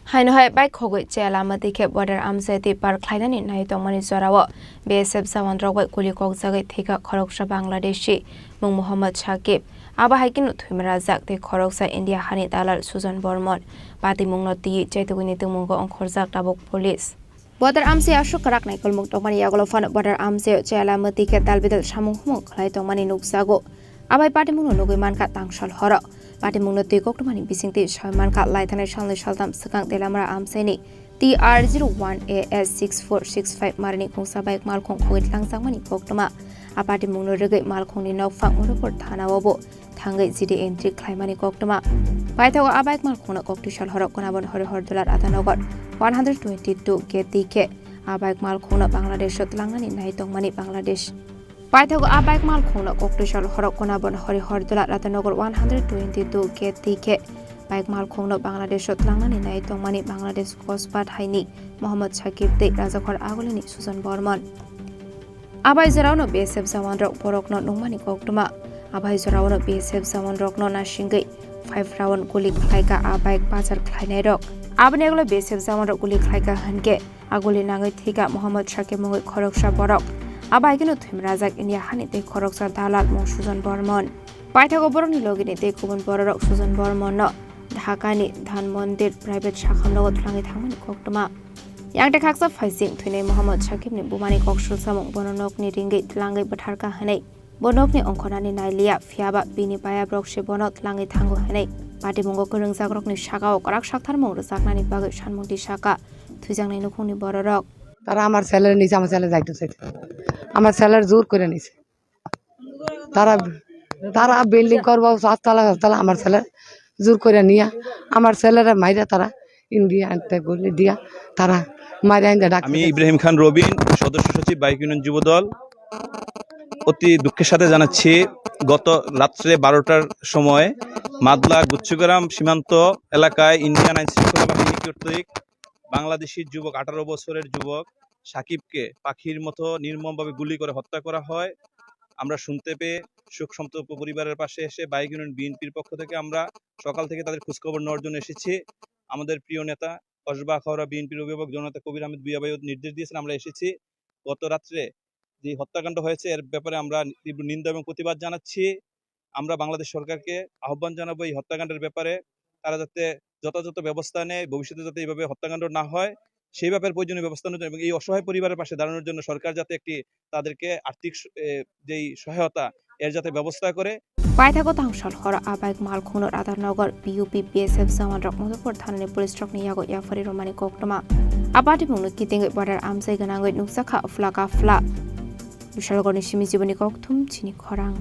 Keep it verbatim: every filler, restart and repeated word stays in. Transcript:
Haino hai bike khogwi chela mwtwi khe border amchai twi par khlainani nai tongmani jorao B S F jawan rok bai kuli kokjagwi thwikha khoroksa Bangladeshi mung Mohammad Shakib. Abo hai kheno thwima rajak tei khoroksa India hani dalal Sujan Bormon. Patimungno twiwi chaitugwini tongmungo ongkhorjak tabuk police. Border amchai aswk kwrak naikolmung tongmani yagulo phano border amchaio chela mwtwi khe dalbidal samung humung khlai tongmani nukjago. Abai patimungno nugwi mankha tangsal horo. Patimungno twi koktwmani bisingtwi soi mankha laithanai salnwi saltham swkang Telamra amchaini T R zero one A S six four six five marini khungsa bike malkhung khogwi tlangjakmani koktwma. A patimungno rwgwi malkhungni nokphang Murupur thanao bo thangwi G D entry khlaimani koktwma. Paithago a bike malkhungno koktwi sal horo Konabon Horihor Dolar Atanagar one hundred twenty-two gate twi khe a bike malkhungno Bangladesho tlangnani nai tongmani Bangladesh. Paithago a bike malkhungno koktwi sal horo Konabon Horihor Dolar Atanagar one hundred twenty-two gate twi khe bike malkhungno Bangladesho tlangnani nai tongmani Bangladesh Coast Guard haini Mohammad Shakib tei Rajakhor Agulini Sujan Bormon. Abai jorao no B S F jawan rok borok no nungmani koktwma. Abai jorao no B S F jawan rok no nasingwi five round guli khlaika a bike pajar khlainai rok. Aboni aglo B S F jawan rok guli khlaika hinkhe a guli nangwi thwika Mohammad Shakib mungwi khoroksa borok. Abai kheno thwimrajak India hani tei khoroksa dalal mung Sujan Bormon. Paithago borokni logini tei kubun bororok Sujan Bormon no Dhakani Dhan Mondir private sakham logo twlangwi thangmani koktwma. Yang tei khaksa phaising thwinai Mohammad Shakibni bumani kok sulsamung bono nokni ringwi twlangwi bwtharkha hwnwi bo nokni ongkhornani nailiya, phiyaba bini payabrok se bono twlangwi thango hwnwi patimungo kwrwngjakrokni sakao kwrak saktharmung rwjaknani bagwi sanmung tisaka thwijaknai nukhungni bororok. তারা আমার ছেলের নিচে আমার ছেলে যাইতে চাইছে, আমার ছেলের জোর করে নিছে। তারা তারা বিল্ডিং করবো চারতলা চারতলা, আমার ছেলে জোর করে নিয়ে আমার ছেলেরা মাইরা তারা ইন্ডিয়া আনতে গুলি দিয়া তারা মাইরা আনতে ডাকতে আমি গেছে। ইব্রাহিম খান রবিন, সদস্য সচিব বাইক ইউনিয়ন যুবদল। অতি দুঃখের সাথে জানাচ্ছি, গত রাত্রে বারোটার সময় মাদলা গুচ্ছগ্রাম সীমান্ত এলাকায় ইন্ডিয়ান আইন শৃঙ্খলা বাহিনী কর্তৃক বাংলাদেশি যুবক, আঠারো বছরের যুবক সাকিবকে পাখির মতো নির্মমভাবে গুলি করে হত্যা করা হয়। আমরা শুনতে পেয়ে শোক সন্তপ্ত পরিবারের পাশে এসে বাইক ইউনিয়ন বিএনপির পক্ষ থেকে আমরা সকাল থেকে তাদের খোঁজখবর নেওয়ার জন্য এসেছি। আমাদের প্রিয় নেতা কসবা আখাউড়া বিএনপির অভিভাবক জননেতা কবির আহমেদ ভূঁইয়া ভাইও নির্দেশ দিয়েছেন, আমরা এসেছি। গত রাত্রে যে হত্যাকাণ্ড হয়েছে, এর ব্যাপারে আমরা তীব্র নিন্দা এবং প্রতিবাদ জানাচ্ছি। আমরা বাংলাদেশ সরকারকে আহ্বান জানাবো এই হত্যাকাণ্ডের ব্যাপারে, তারা যাতে যথাযথ ব্যবস্থা নেয়, ভবিষ্যতে যাতে এইভাবে হত্যাকাণ্ড না হয়, সেই ব্যাপারে প্রয়োজনীয় ব্যবস্থা নেওয়ার জন্য এবং এই অসহায় পরিবারের পাশে দাঁড়ানোর জন্য সরকার যাতে একটি তাদেরকে আর্থিক স-, এ, যেই সহায়তা, এর যাতে ব্যবস্থা করে। Paithago tangsal horo a bike malkhungno Radarnagar P U P B S F jawan rok Madhupur thanani police rokni yago yaphari romani koktwma. A patimungno kitingwi border amchai gwnangwi nukjakha phla ka phla. Bishalgarni simi jiboni kokthum chini khorang.